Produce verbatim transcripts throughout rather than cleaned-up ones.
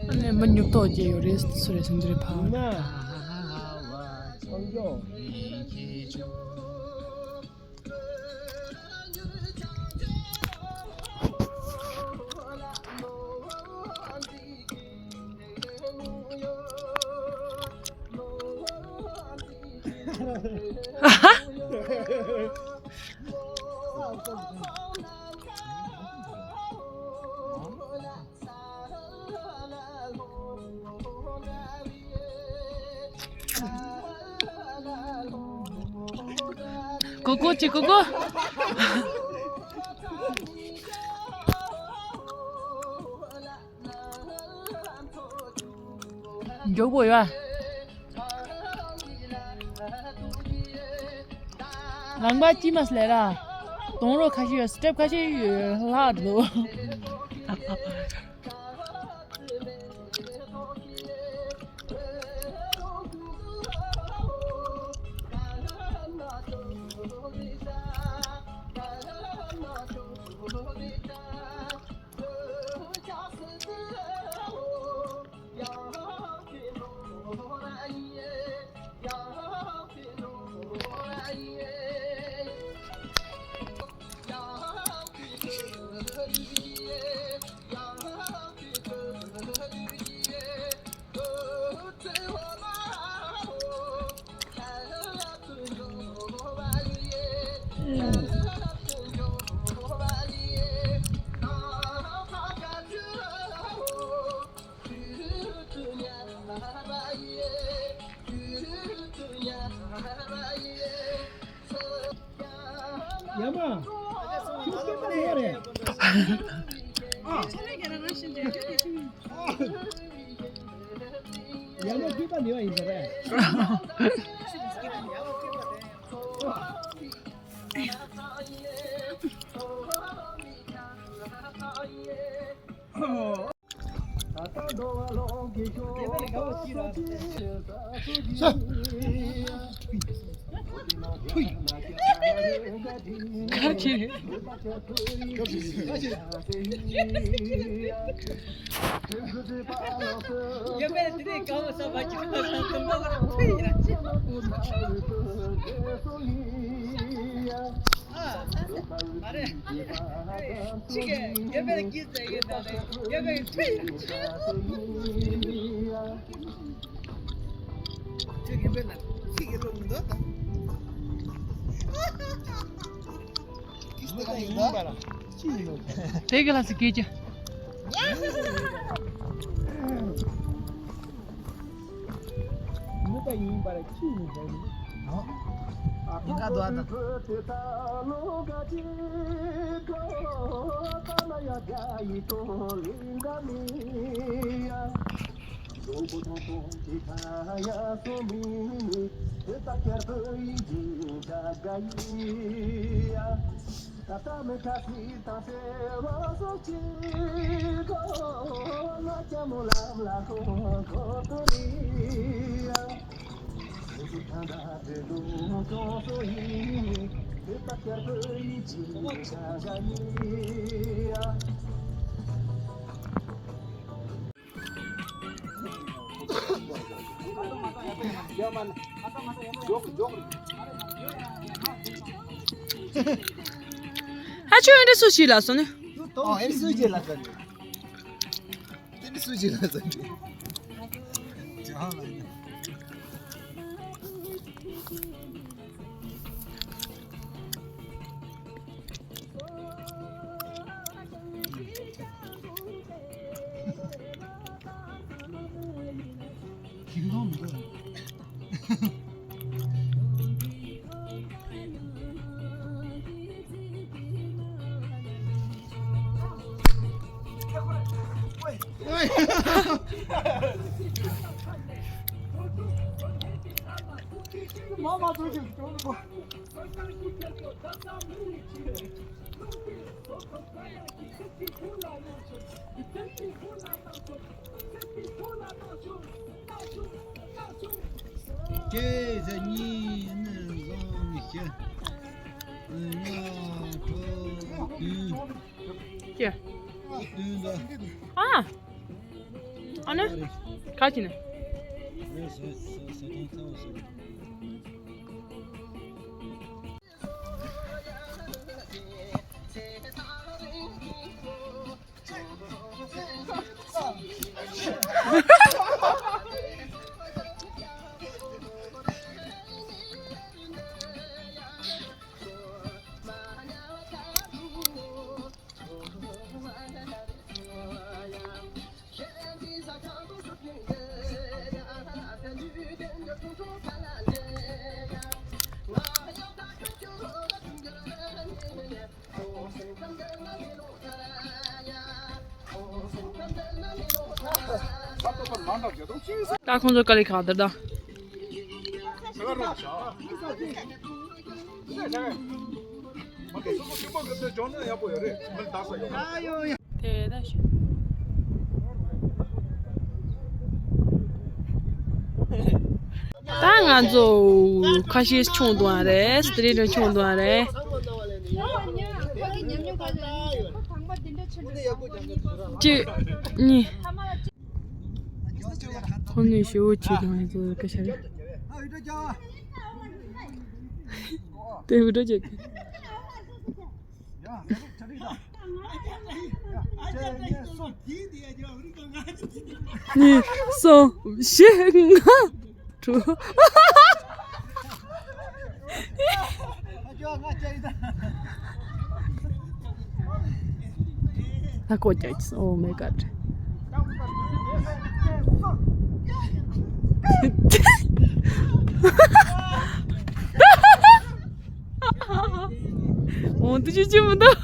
ཨ་ནི་མི་ཉུབ་ཏོག་ཅིག་ཡོད་རེད། སུ་རེད་ཟེར་འདི་རེད་ཕ། ཀོ་ཀོ་ཅི་ཀོ་ཀོ། མགྱོགས་པོ་ཡོད། རང་པ་ཅི་མ་སླེབས་ར། གདོང་རོ་ཁ་ཤས་ཡོད། སི་ཊེབ་ཁ་ཤས་ཡོད་ལྷག་འདུག་ཡ་མ། ཁྱོད་སྐད་མ་ཉོ་རེད། ཨ། ཡ་མ་སྐད་མ་ཉོ་བ་ཡིན་ས་རེད། ཨ། མ་རེད། ཅི་གེ་རྒྱལ་པོའི་སྐད་ཟེར་གི་འདུག་རེད། རྒྱལ་པོའི་ཁྲི་ཡིན་ཅི། ཁྱོད་རྒན་པའི་ནང་ཚིག་གི་སློབ་འདུག་ད། ཁྱི་ལྟ་ཡིན་ད། ཅི་ཡིན་ནོ། དེ་གི་ལ་སི་སྐད་ཅི། མི་པ་ཡིན་པར་ཅི་ཡིན་ཟེར་ནི། ཨོ། ཡིན་ཁ་དོ་ཨ་ད། ཨ་ཆོས་འདྲ་སུ་ཞིག་ལ་སོང་ནས། ཨོ་ཨེ་སུ་ཞིག་ལ་སོང་ནས། དེ་ནི་སུ་ཞིག་ལ་སོང་ནས། གཅིག་གཉིས་གསུམ་བཞི། ལྔ་དྲུག་བདུན། ཀྱེ། བདུན་དང་། ཨ། ཨ་ནི། ག་ཅི་ནི། ད་ཁོང་ཚོ་དཀའ་ལས་ཁག་དེར་ད། དེ་ད་ཤི། ད་ང་ཚོ་ཁ་ཤས་མཆོང་འདུག་ཨ་རེད། སི་ཏྲེ་ཏྲ་མཆོང་འདུག་ཨ་རེད། གཅིག་གཉིས། ཁོ་ནི་ཞེ་བོ་བྱེད་དང་ཡ་ཚོ་སྐད་ཆ་རེད། དེ་འུ་འདྲ་བྱེད། གཉིས། གསུམ། བཞི། ལྔ། དྲུག་ད་ཁོ་ཀྱག་ཀྱག Oh my God. འོ་དེ་ཅི་ཅི་མི་འདུག་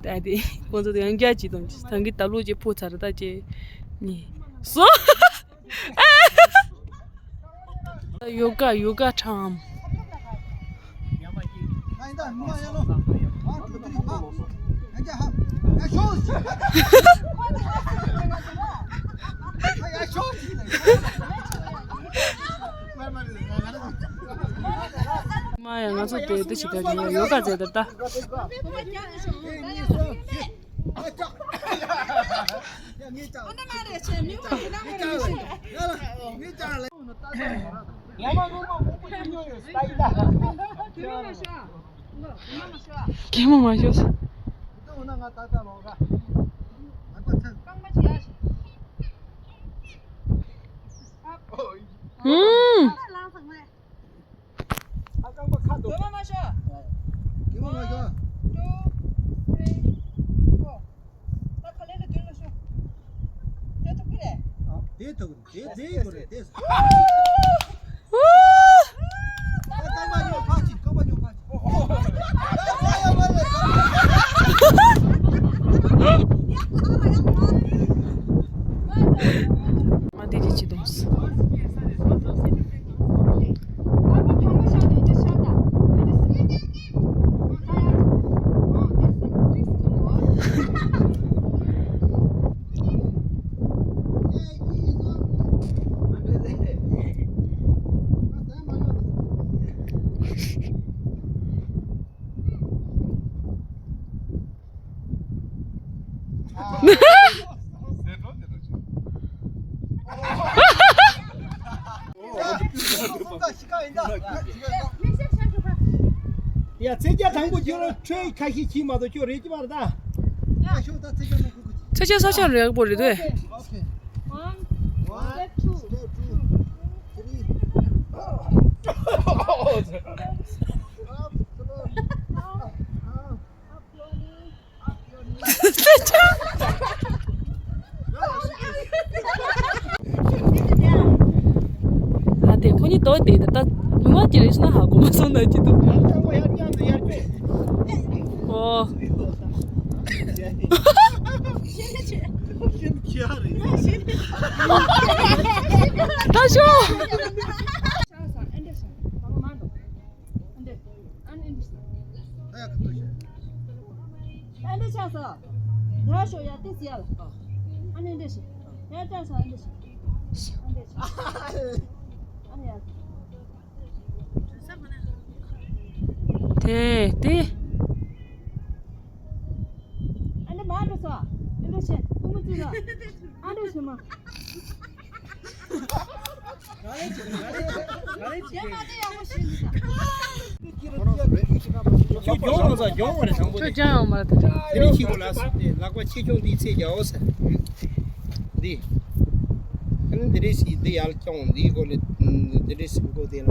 ད་དེ་ཁོང་ཚོ་ཡང་བསྐྱར་གྱིས་དང་ཐང་གི་ད་ལོ་ཅེ་ཕོ་ཚར་ད་ཅེ་ནི་སོ། ཡོ་ག་ཡོ་ག་ཁྲམ། མ་ཡ་ང་ཚོ་དེ་དེ་ཞིག་ག་ཡོ་ག་མཛད་ད་ད། གད་མོ་མ་ཤོར། ཧུམ། ཨ། རྐང་པ་ཁ་འདུག་རྐང་པ་མ་ཤོར། རྐང་པ་མ་ཤོར། One, two, three, four. ད་ག་ལེ་ལེ་མདུན་ལ་ཤོག་དེ་ཐུག་གི་རེད། ཨ། དེ་ཐུག་གི་རེད། དེ་དེ་གོ་རེད། དེ། ཨ། རྐང་པ་ཉོ་ཕར་ཕྱིན། རྐང་པ་ཉོ་ཕར་ཕྱིན། ང་འདི་རེད་ཅི་དོང་། ཡ་ཚེ་རྒྱ་དང་པོ་ཁྱོད་རང་ཁྲོས་ཁ་ཤས་ཁྱིམ་མ་གཏོགས་ཁྱོད་རེད་ཀྱི་མ་རེད་ད། ཚེ་རྒྱ་ས་ཆ་རེད་པོ་རེད་དེ། One, step two, step two, three. ཨ་དེ་ཁོ་གཉིས་ལྟོས་དེ་ད་ལྟ་ཉུང་མ་ཅིག་རེད་ཤི་ན་ཧ་གོ་མ་སོང་ན་ཅི་འདུག་ཨོ། ད་ཤོག་ཨ་འདྲ། ཨ་ནི་འདི་ཤ། ཨ་འདི་ཆགས་སོ། ཡར་ཤོག་ཡར་ཏིས་ཡར་ལ། ཨ་ནི་འདི་ཤ། ཡར་ལྟ་སོ་ཨ་འདི་ཤ། ཨ་འདི་ཤ། ཨ་ནི་ཡར། དེ་དེ། ཨ་འདི་མར་འགྲོ་སོ། ཨ་འདི་ཤ། ཀུ་མུ་ཙི་ལ། ཨ་འདི་ཤ་མ། ཁྱོད་གྱོང་རང་ས་གྱོང་བ་རེད་དང་པོ་ཁྱོད་ཅང་ཡོང་མ་རེད། དེ་རིང་ཁྱི་གོ་ལ་སོང་སྟེ་ལག་པ་ཆེ་ཆུང་འདི་ཚེ་རྒྱའོ་ཟེར། འདི། ཨ་ནི་འདི་རེད་སི་འདི་ཡར་སྐྱོང་འདི་གོ་ལེ། འདི་རེད་སི་གོ་དེ་ལ།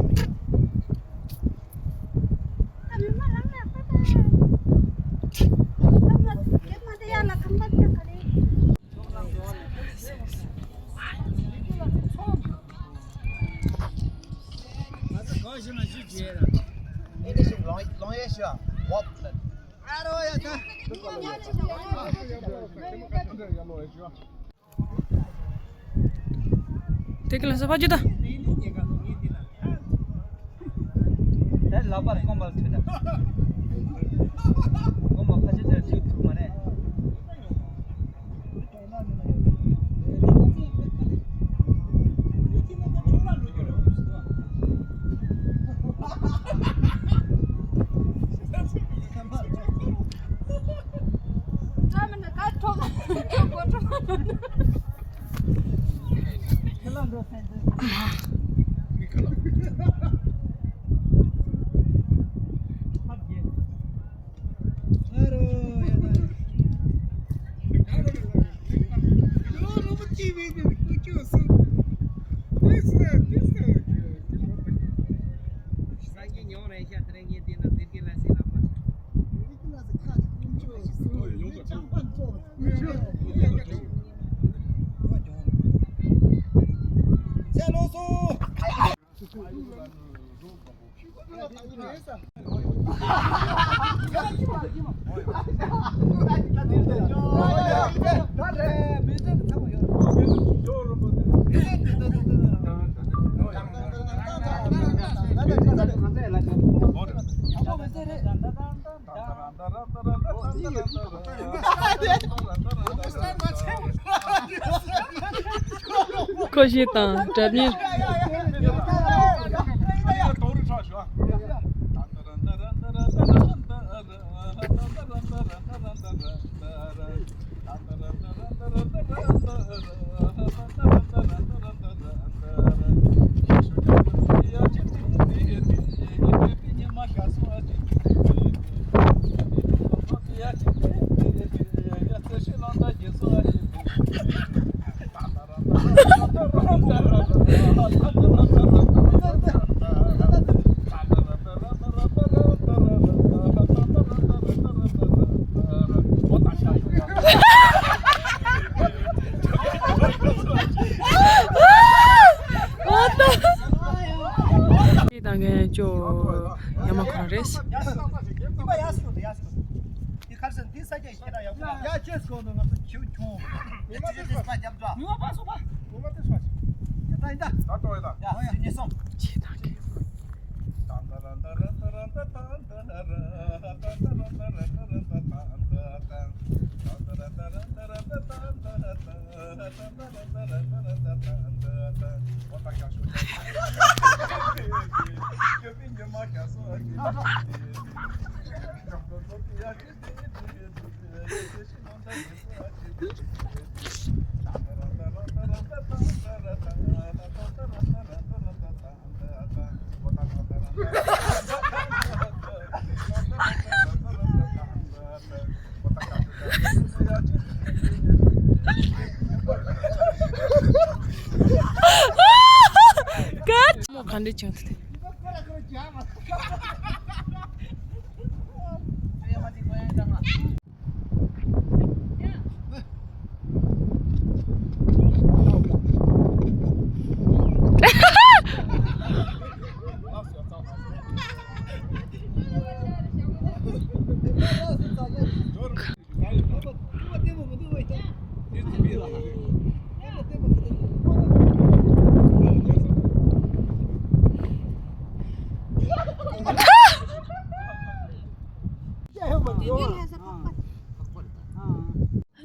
དེ་ག་ལ་ས་ཕ་ཇི་ད། དེ་ལག་པར་སྐོམ་པར་ཐུག་ད། སྐོམ་པ་ཕ་ཆེ་ཆེར་ཐུག་ཐུག་མ་རེད། ཁོ་ཞིག་དང་འདྲ་མིན། དེ་དང་ངས་ཅོ་ཡ་མ་ཁོ་རེད། འདི་ཁར་སེ་འདི་ས་སྐྱ་ཁྱེད་རང་ཡག་པོ་ཡ་ཅེས་གོ་ནོ་ང་ཚོ་ཁྱེའུ་ཁྱོང་། ཉི་མ་དེ་སོ་པ་རྒྱབ་འགྲོ། ཉི་མ་པ་སོ་པ། ཉི་མ་དེ་སོ་པ། ཡ་ད་ཡིན་ད། ད་ཏོ་ཡ་ད། ཡ་སི་ཉི་སོང་། ཅེས་དང་གི། འདྲ་བྱུང་ཐལ།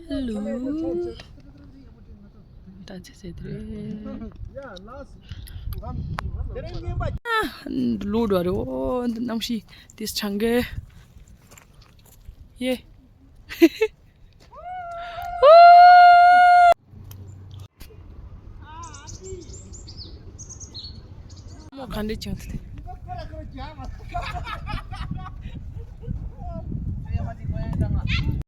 Hello. ད་ཚེ་ཚེ་དེ་རེད། ལོ་འགྲོ་རེད། ཨོ་འདི་གནམ་གཤིས་དེ་ཆང་གི་ཡེ། མོ་ག་འདྲ་བྱུང་ཐལ།